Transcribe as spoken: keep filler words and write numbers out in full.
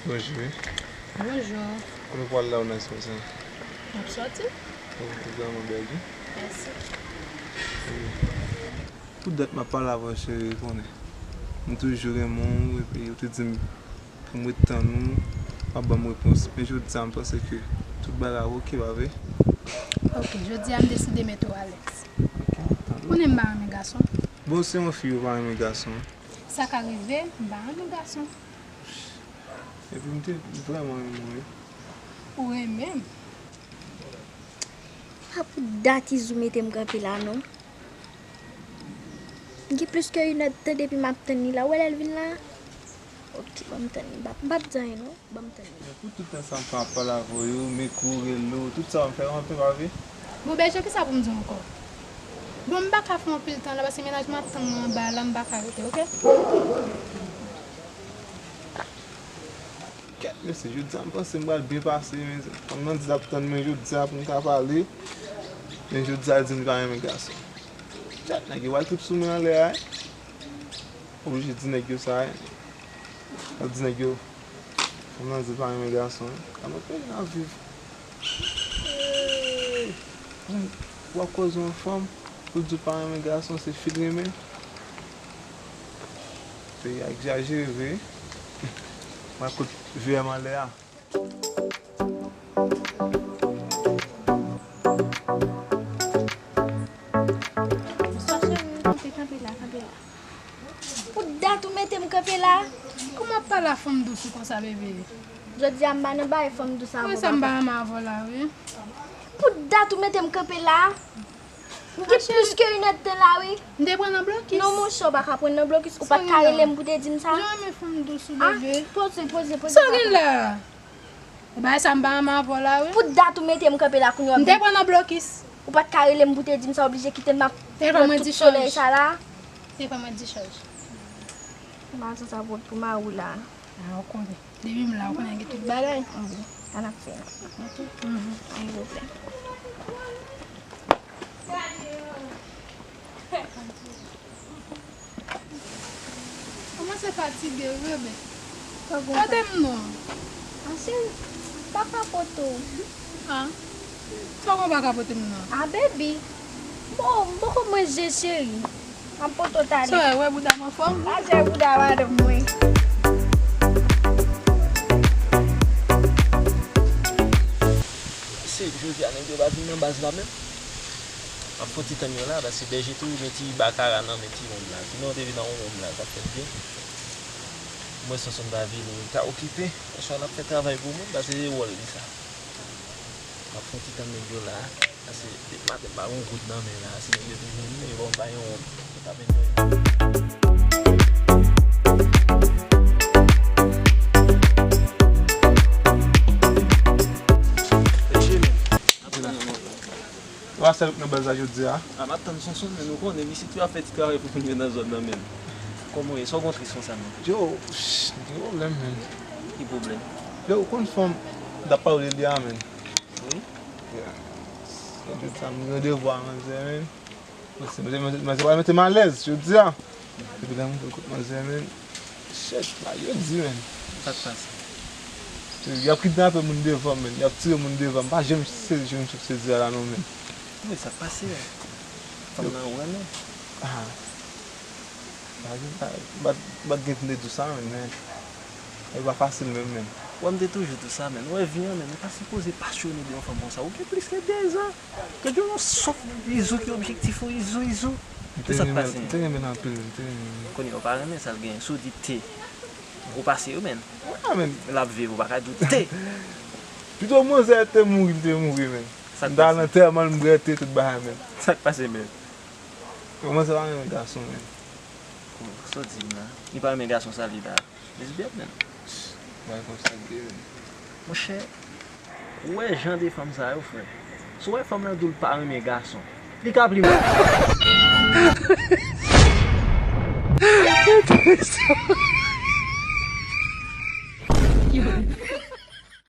Bonjou. Bonjou. Kote w pral la, ou nan espas la? M ap sòti. Ou vrèman bèl wi. Mèsi. Pou dat m ap pale avè w, cheri, ou konnen. M toujou renmen w, epi ou te di m pou m ret tann ou, w ap ban m repons. Men jodi a, m panse ke tout bagay oke, pa vre? Oke, jodi a, m deside mete w alèz. Oke, m ap tann ou. Ou konnen m pa renmen gason. Bon, se yon fi ou pa renmen gason. Sa ka rive, m pa renmen gason. Epi m te vrèman renmen w wi. Ou renmen m? Pa pou dat Izou mete m kanpe la non. Gen plis ke inèdtan depi m ap tann li la. Ou wè lè l vin la? Oke, ban m tann li. M p ap, m p ap di anyen non. Ban m tann li. Men pou tout tan sa m pran ap pale avè w yo, m ekri w, rele w, tout sa w ap fè w anpe pa vre? Bon, Bèje, kisa pou m di w ankò? Bon, m pa ka fè anpil tan la, paske mennaj m ap tann mwen anba la, m pa ka rete, oke? Kèt, mesye, jodi a m panse m pral byen pase, men fanm nan di l ap tann mwen jodi a pou m ka pale, men jodi a l di m li pa renmen gason. Kèt, nèg yo pral trip sou mwen anlè a wi. Oblije di nèg yo sa wi. Al di nèg yo fanm nan di l pa renmen gason wi. Nan peyi n ap viv. Hey! W ap koze yon fanm pou l di w pa renmen gason, se fi l renmen. Peyi a egzajere vre. M al kot V M anlè a. Bonswa, cheri. Kanpe, kanpe la, kanpe la. Pou dat ou mete m kanpe la. Kòman w ap pale a fanm dous ou konsa, bebe? Jodi a m pa nan bagay fanm dous avè w, papa. Mwen sa m pa renmen avè w la, wi. Pou dat ou mete m kanpe la. M gen plis ke inèdtan la, wi. M te pran nan blokis. Non, monchè, ou pa ka pran nan blokis. Ou pa t ka rele m pou te di m sa. Jan renmen fanm dous ou, bebe. Poze, poze, poze. Sa w gen la? Bagay sa m pa renmen avè w la, wi. Pou dat ou mete m kanpe la kounye a. M te pran nan blokis. Ou pa t ka rele m pou te di m sa, oblije kite m ap pran tout solèy sa la. Telefòn mwen dichaj. Telefòn mwen dichaj. Maten sa pot pou mari w la. A, ou konnen. Depi m la, ou konnen gen tout bagay. Wi. Sa n ap fè la. Ok. Mhm. Ann vle. Kòmanse fatige wi, bebe. Kote m non? Anchen, m pa ka pote w. Ah. Sa w konn pa ka pote m non? Ah, baby. Bon, m poko manje, cheri. M ap pote w talè. Sa w wè bouda m anfòm? Pa jwe bouda madanm mwen. Se jodi a nèg yo pa vin nan baz la menm. M ap fè ti tann yo la, paske Bèje toujou gen ti bakara nan men timoun la. Sinon, yo te vin ak yon wonm la, t ap fèt byen. Mwen, Sonson ta vini, ta okipe. Oswa l ap fè travay pou moun, paske se wòl li sa. M ap fè ti tann nèg yo la, paske depi maten m pa gen yon goud nan men la, si nèg yo te vini, yo ban m pa yon wonm. Yo ta vin dòmi. Bèje, men. Ou pa sèl k nan baz la jodi a? A, m ap tann Sonson, men nou konnen, isit yo ap fè ti travay pou moun yo nan zòn nan, men. Kòman w ye? Sa w gen tris konsa, men? Yo, pff, m gen pwoblèm, men. Ki pwoblèm? Yo, ou konn fanm m t ap pale w de li a, men. Wi? Yeah. Jodi a, m gen randevou a manzè, men. Manzè, manzè, manzè pral mete m alèz jodi a. Epi lè m rive kot manzè, men, shit, bagay yo di, men. Sa k pase? Y ap kidnape moun devan m, men. Y ap tire moun devan m. M pa janm sezi jan m sot sezi a la non, men. Men sa k pase a? Fanm nan ou renmen? Ah. M pa gen, m pa, m pa, m pa t gen tande di w sa, men, men. E pa fasil menm, men. Wè, m te toujou di w sa, men. Wè, vi an, men, ou pa sipoze pasyone de yon fanm konsa. Ou gen plis ke dezan. Gade yon sòt Izou ki objektif ou, Izou, Izou. Se sa k pase. M te renmen l anpil, m te renmen l. Kounye a ou pa renmen sa l genyen. Si w di te gwo pase yo, men. Ah, men. L ap viv, ou pa ka di w te. Pito manzè te mouri, m te mouri, men. Sa k pase? M ta al antèman l, m rete tout bagay, men. Sa k pase, men? Manzè pa renmen gason, men. Sa w di m la? Li pa renmen gason, sa li la? Lesbyèn menm. Bagay konsa k ye menm. Monchè, ou wè jan de fanm sa yo, frè. Si w wè fanm nan di w l pa renmen gason, li ka pli mal.